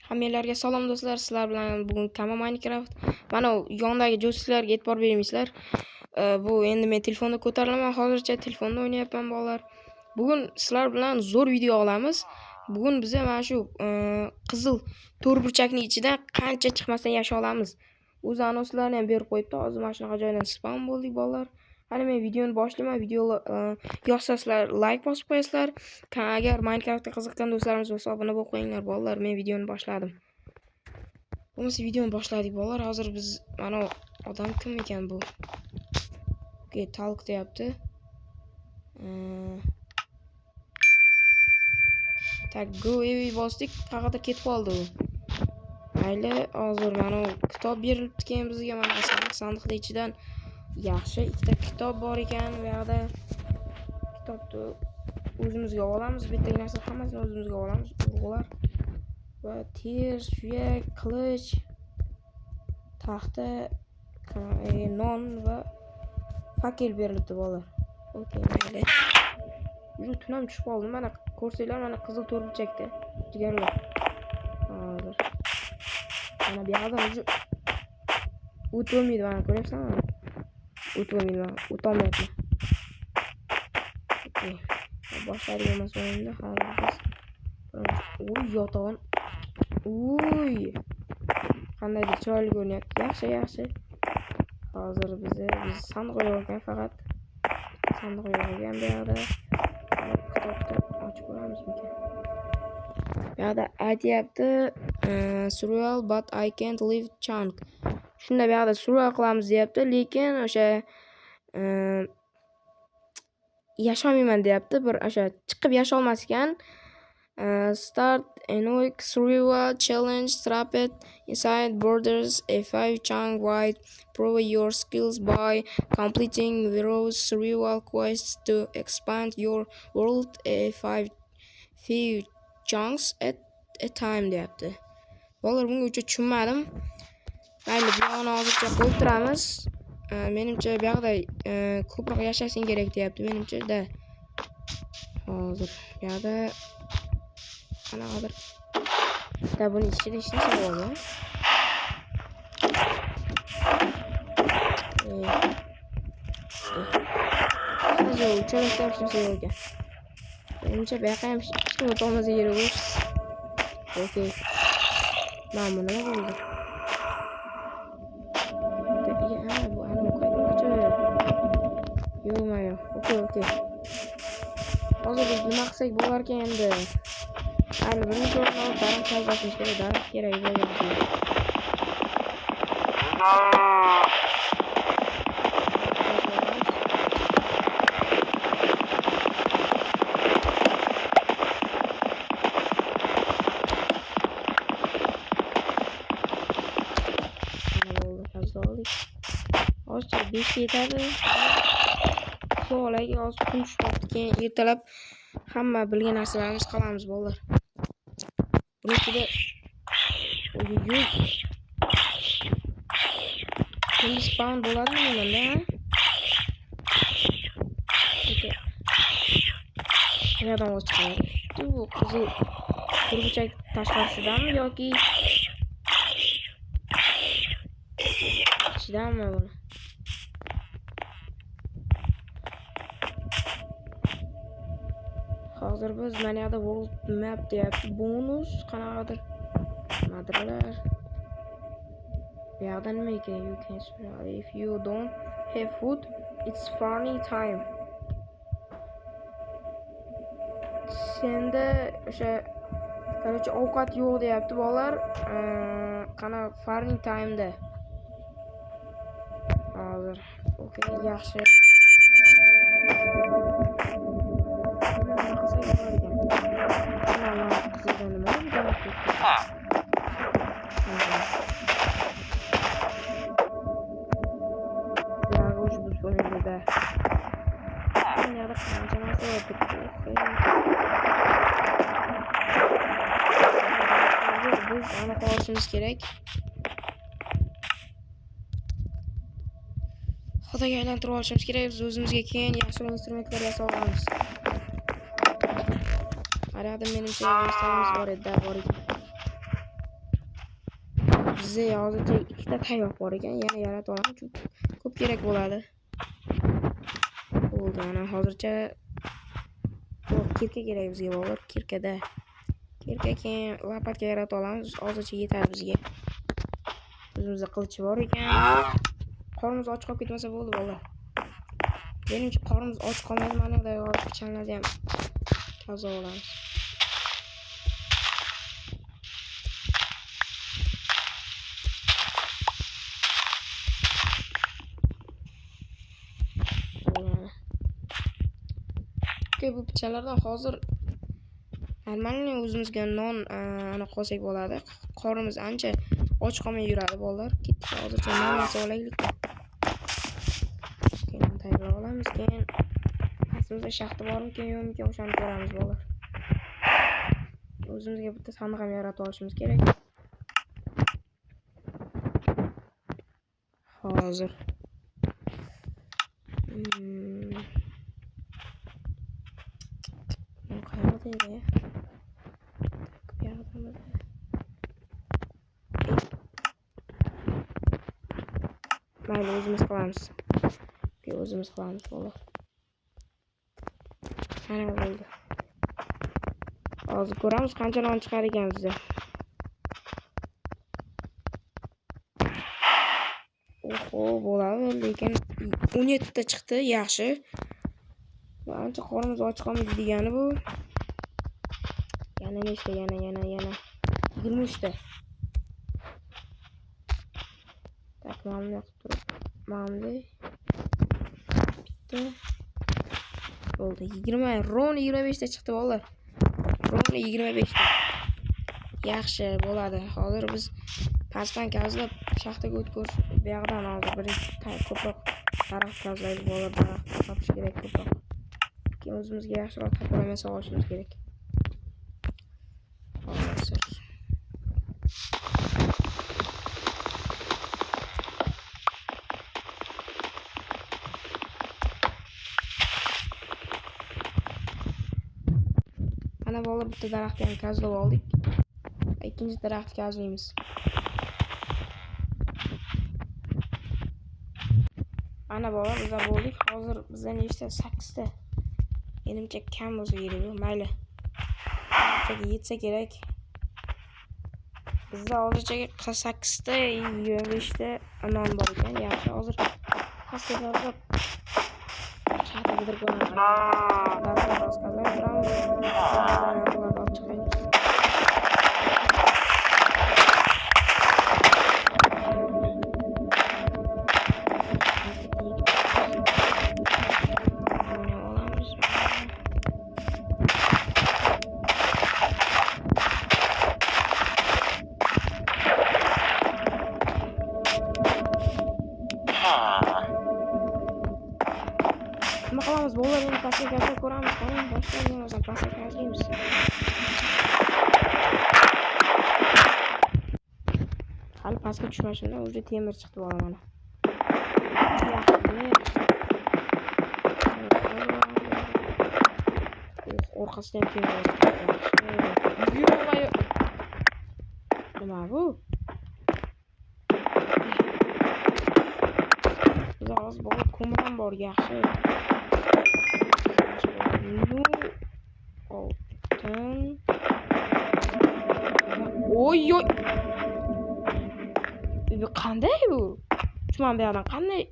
Hammalarga salom do'stlar, sizlar bilan bugun Kama Minecraft. Mana yondagi joysticklarga e'tibor bermaysizlar. Bu endi men telefonda ko'tarilaman, hozircha telefonda o'ynayapman bolalar. Bugun sizlar bilan zo'r video olamiz. Bugun biza mana shu qizil to'rtburchakning ichidan qancha chiqmasdan yasha olamiz. O'zi anonslarni ham berib qo'yibdi. Hozir mana shunaqa joydan spawn bo'ldik bolalar. Hali men videoni boshlayman. Video yoqsa sizlar like bosib qo'yasizlar. Agar Minecraftga qiziqqan do'stlarimiz bo'lsa, obuna bo'lib qo'yinglar bolalar. Men videoni boshladim. Bo'lmasa videoni boshladik bolalar. Hozir biz mana odam kim ekan bu? Okey, talk deyapti. Tak, go away bosdik, qayergadir ketib qoldi u. Mayli, hozir mana kitob berilibdi keyin bizga, mana sandiqning ichidan yaxshi ikkita kitob bor ekan bu yoqda. Kitobni o'zimizga olamiz, bu yerdagi narsa hammasini o'zimizga olamiz. Urg'ular va ter, suyak, qilich, taxta, non va fakel berilibdi bolalar. Okey, mayli. Уже tun ham tushib qoldi. Mana ko'rsanglar, mana qizil to'rtburchakda jigarlar. Hozir. Mana bu yoqdan уже o'tolmaydi, mana ko'ryapsizmi? O'tolmaydi, mana o'tolmayapman. Okey. Boshladik bo'lmasa o'yinni. Hozir biz uy yotog'in. Uy. Qandaydir chiroyli ko'rinyapti. Yaxshi, yaxshi. Hozir biz sandiq yo'q ekan faqat. Sandiq yo'q ekan bu yoqda. Kitobni ochib ko'ramizmikan? Bu yoqda aytyapti, survival but I can't leave chunk. Shunda bu yoqda survival qilamiz deyapti, lekin o'sha yasholmayman deyapti. Bir o'sha chiqib yasholmas ekan. Start a new survival challenge trapped inside borders a 5 chunk wide. Prove your skills by completing various survival quests to expand your world a 5 few chunks at a time deyapti. Bolalar, bunga uncha tushunmadim. Mayli, bu yog'ini hozircha qo'yib turamiz. Menimcha bu yoqda ko'proq yashashing kerak deyapti, menimcha-da. Hozir bu yoqda qanaqadir da buni ichida hech narsa bormi? Yo'q, uchalasida ham hech narsa yo'q ekan. Menimcha bu yoqqa ham hech kim o'tolmasa kerak o'sh. Okey. Mana bu nima bo'ldi? Bu anavi qaytmoqchi. Yo'q, mayli. Okey, okey. Hozir biz nima qilsak bo'lar ekan endi? Mayli, birinchi o'rinda daraxt kazlashimiz kerak. Daraxt kerak bo'ladi bizga. Hozircha 5 ga yetadi. Uxlab hozir kun tushib qolibdi. Keyin ertalab hamma bilgan narsalarimiz qilamiz bolalar. Buni ichida oy-oy. Endi spawn bo'ladimi bunda? Qayerdan ovoz chiqadi? Bu qizil to'rtburchak tashqarisidanmi yoki ichidanmi buni? Hozir biz mana yoqda world map deyapti. Bonus qanaqadir nimadirlar. Bu yoqda nima ekan? You can survive if you don't have food, it's farming time. Senda o'sha короче ovqat yo'q deyapti bolalar. Qana farming time'da. Hozir. Okey, yaxshi. Nima qilsak bo'lar ekan? Mana qizilda nima bu daraxt ketdi? Buyog'i уже buzib bo'lmaydi-da. Bu yoqda qancha narsa bor turibdi. Biz anaqa olishimiz kerak. Xudoga aylantirib olishimiz kerak. Biz o'zimizga keyin yaxshiroq instrumentlar yasab olamiz. Arada menimcha narsamiz bor edi, bor ekan. Bizda hozircha ikkita tayoq bor ekan, yana yaratib olamiz, chunki ko'p kerak bo'ladi. Bo'ldi, mana hozircha kirka kerak bizga bolalar, kirkada. Kirka keyin lopatka yaratib olamiz, hozircha yetadi bizga. O'zimizda qilich bor ekan. Qornimiz och qolib ketmasa bo'ldi bolalar. Menimcha qornimiz och qolmaydi, mana bunday pichanlarni ham toza olamiz. Bu pichanlardan hozir normalniy o'zimizga non aniq qolsak bo'ladi. Qornimiz ancha och qolmay yuradi bolalar. Ketdik, hozircha non yasab olaylik. Keyin tayyorlab olamiz. Keyin pastimizda shaxta bormikan yo'qmikan o'shani ko'ramiz bolalar. O'zimizga bitta sandiq ham yaratib olishimiz kerak. Hozir. Qayerda edi? Bu yoqdamidi? Mayli, o'zimiz qilamiz. O'zimiz qilamiz bolalar. Mana bo'ldi. Hozir ko'ramiz qancha non chiqar ekan bizda. Oho, bo'ladi, lekin 17 ta chiqdi, yaxshi. Ancha qornimiz och qolmaydi degani bu. Yana nechta, yana 23 ta. Tak, mana bunday qilib turib, mana bunday bitta bo'ldi. 20, ровно 25 ta chiqdi bolalar. Ровно 25 ta. Yaxshi bo'ladi. Hozir biz pastdan kazlab shaxtaga o'tkazib, bu yoqdan hozir birinchi ko'proq daraxt kazlaylik bolalar, daraxt topish kerak ko'proq. Keyin o'zimizga yaxshiroq topib yasab olishimiz kerak. Hozir. Mana bolalar bitta daraxtni ham kazlab oldik. Ikkinchi daraxtni kazlaymiz. Mana bolalar bizlar bo'ldik. Hozir bizda nechta? 8 ta. Menimcha kam bo'lsa kerak bu. Mayli. Hozircha yetsa kerak. Bizda hozircha 48 ta, 25 ta non bor ekan. Yaxshi, hozir pastga kazlab shaxta gidirib ko'ramiz. Daraxtlar kazlab turamiz. Ularni olib chiqaylik. Buni ham olamiz. Nima qilamiz bolalar, endi pastga kazlab ko'ramiz. Qani, boshlaymiz, bo'lmasam pastga kazlaymiz. Hali pastga tushmashimdan уже temir chiqdi bola mana. Yaxshi. Orqasida ham temir bor. Yo'q, nima bu? Bizda hozir bola ko'mir ham bor, yaxshi. Nu oltin. Oy oy. Bu qanday bu? Tushman bu yoqdan qanday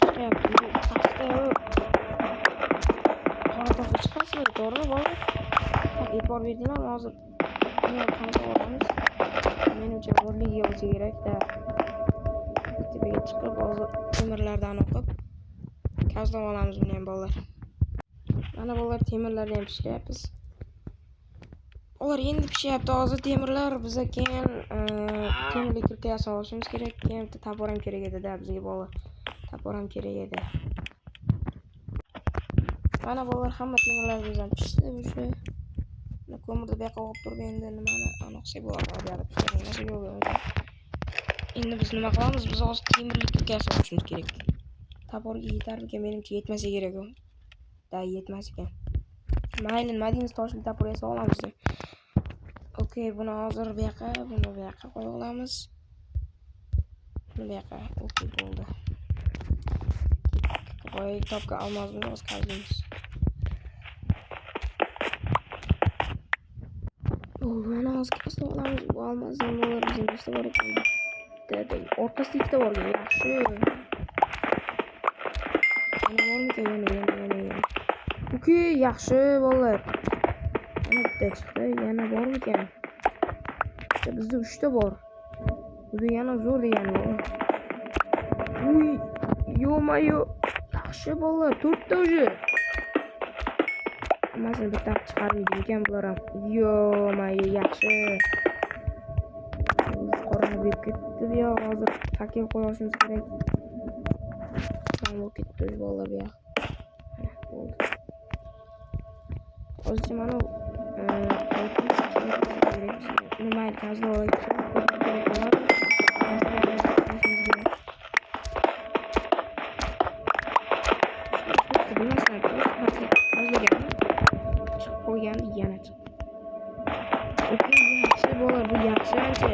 chiqyapti? Bu pastda qora toshga chiqasizmi, to'g'rimi bola? Tak, e'tibor berdinglarmi hozir? Buni qanday olamiz? Menimcha borligi bo'lsa kerak-da. Tepaga chiqib hozir temirlardan o'qib kazlab olamiz buni ham bolalar. Mana bolalar temirlarni ham pishlayapmiz. Ular endi pishyapti hozir temirlar. Biza keyin temirli kirka yasab olishimiz kerak. Keyin bitta topor ham kerak edi-da bizga bolalar. Topor ham kerak edi. Mana bolalar hamma temirlarimiz ham pishdi o'sha. Mana ko'mirni bu yoqqa olib turib endi nimani aniqsak bo'ladi, bu yoqda pishgan narsa yo'q o'zi. Endi biz nima qilamiz? Biz hozir temirli kirka yasab olishimiz kerak. Toporga yetarmikan? Menimcha yetmasa kerak u. Da yetmas ekan. Mayli, nima deymiz, toshli topor yasab olamiz. Okey, buni hozir bu yoqqa, buni bu yoqqa qo'yib olamiz. Buni bu yoqqa. Okey, bo'ldi. Boya topgan olmosimizni hozir qaziymiz. Bo'ldi, mana hozir qazib olamiz. Bu olmosdan bolalar bizda nechta bor ekan? Bitta, orqasida ikkita bor ekan. Yaxshi. Yana bormikan? Yana. Okey, yaxshi bolalar. Yana bitta chiqdi. Yana bormikan? Bitta, bizda 3 ta bor. Bu degani zo'r degani bu. Uy, yo-mayo. Yaxshi bolalar, 4 ta уже. Hammasini bitta chiqarmaydi ekan bular ham. Yo-mayo, yaxshi. Qorong'i bo'lib ketdi bu yoq. Hozir fakel qo'yishimiz kerak. Qorong'i bo'lib ketdi bolalar bu yoq. Mana bo'ldi. Hozircha mana oltin kerak. Mayli, qazib olaylik. Kerak bo'ladi. Chiqib qolgandi, yana chiqdi. Okey, yaxshi bolalar, bu yaxshi ancha.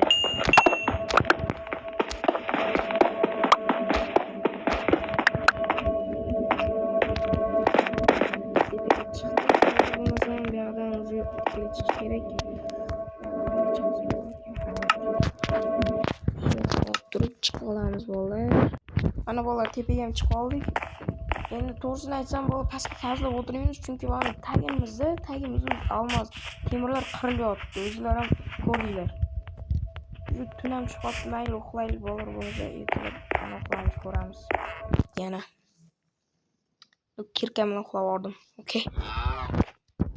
Tepaga chiqdik. Bo'lmasam bu yoqdan уже tepaga chiqish kerak. Turib chiqib olamiz bolalar. Mana bolalar, tepaga ham chiqib oldik. Endi to'g'risini aytsam, bola pastga qazilib o'tirmaymiz, chunki mana tagimizda olmos temirlar qirilyapti. O'zinglar ham ko'rdinglar. Shu tun ham chiqib qolibdi. Mayli, uxlaylik bolalar, bo'lmasa ertalab ana uxlaymiz, ko'ramiz. Yana kirkam bilan uxlab yubordim. Okey.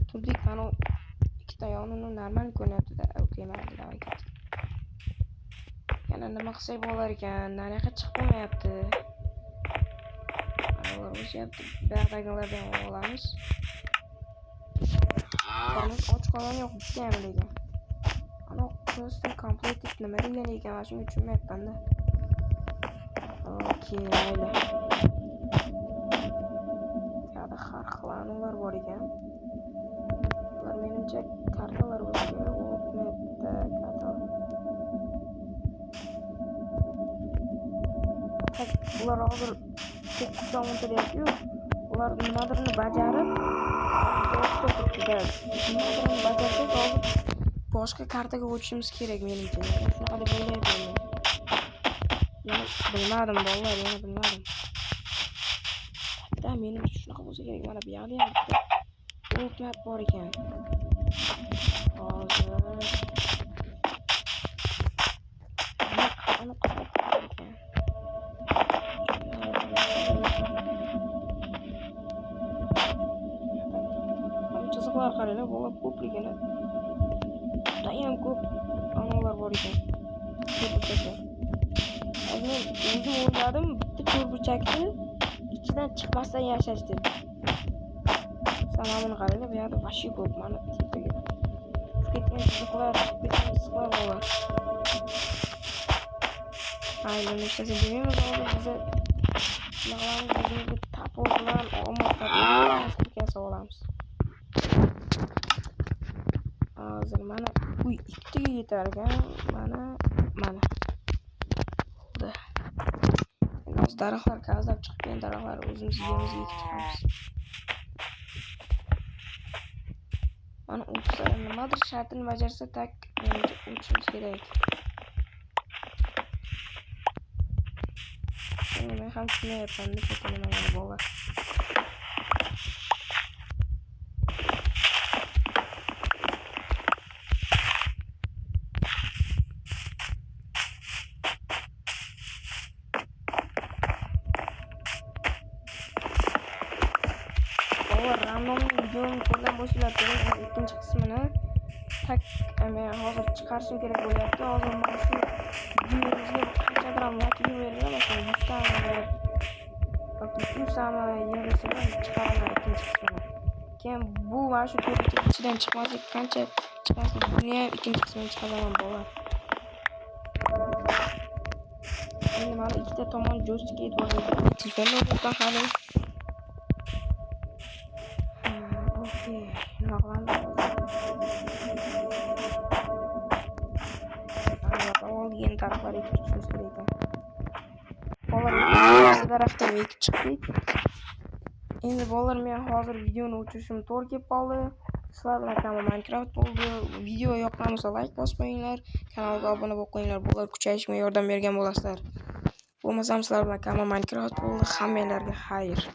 Turdik, mana ikkita yonini normal ko'rinyapti-da. Okey, mayli, давай ketdik. Yana nima qilsak bo'lar ekan? Nariyoqqa chiqib bo'lmayapti. Ular o'syapti. Bu yoqdagilarni ham olamiz. Qornimiz och qolgani yo'q, bitta ham lekin. Ana custom completed nima degani ekan, mana shunga tushunmayapman-da. Okey, mayli. Bu yoqda har xil anuvlar bor ekan. Ular menimcha kartalar bo'lsa kerak. Mapda kartalar. Ular hozir 9 ta 10 ta deyapti-yu. Ular nimadirni bajarib, nimadirni bajarsak, hozir boshqa kartaga o'tishimiz kerak menimcha. Yana shunaqa deb o'ylayapman men. Yana bilmadim bolalar, yana bilmadim. Hatto menimcha shunaqa bo'lsa kerak. Mana bu yoqda ham bitta old map bor ekan. Hozir aniq ekan. Chiziqlar qaranglar, bola ko'pligini. Judayam ko'p anavlar bor ekan. To'rtburchaklar. Hozir men o'zim o'yladim, bitta to'rtburchakni ichidan chiqmasdan yashash deb. Mana buni qaranglar, bu yoqda vashi ko'p, mana tepaga. Chiqib ketgan chiziqlar, chiqib ketgan chiziqlar bor. Mayli, hech narsa demaymiz hozir biza. Nima qilamiz? O'zimizga topor bilan olmos topib olamiz. Hozir mana uy ikkitaga yetar ekan. Mana mana. Bo'ldi. Endi hozir daraxtlar qazlab chiqib keyin daraxtlar o'zimiz yerimizga ekib chiqamiz. Mana o'tsa nimadir shartini bajarsa tak menimcha o'tishimiz kerak. Endi men ham tushunmayapman-da, katta nimalar bolalar. Bolalar, randomli videoni ko'rgan bo'lsanglar kerak, endi ikkinchi qismini tak men hozir chiqarishim kerak bo'lyapti. Hozir mana shu videomizga qanchadir ham like yig'iladi, masalan 100 tami yoki 200 tami yig'ilsa chiqaraman ikkinchi qismini. Keyin bu mana shu to'rtburchak ichidan chiqmaslik qancha chiqmaslik, buni ham ikkinchi qismini chiqaraman bolalar. Endi mana ikkita tomon joystickka e'tibor bering. Telefonda o'ylayapman hali. Okey, nima qilamiz hozir? Uyga daraxtlar ekib chiqishimiz kerak ekan. Bolalar, ikkita daraxt ham ekib chiqdik. Endi, bolalar, men hozir videoni o'chirishim to'g'ri kelib qoldi. Sizlar bilan kanal Minecraft bo'ldi. Video yoqqan bo'lsa, layk bosib qo'yinglar, kanalga obuna bo'lib qo'yinglar. Bular kuchayishimga yordam bergan bo'lasizlar. Bo'lmasam, sizlar bilan kanal Minecraft bo'ldi. Hammanglarga xayr.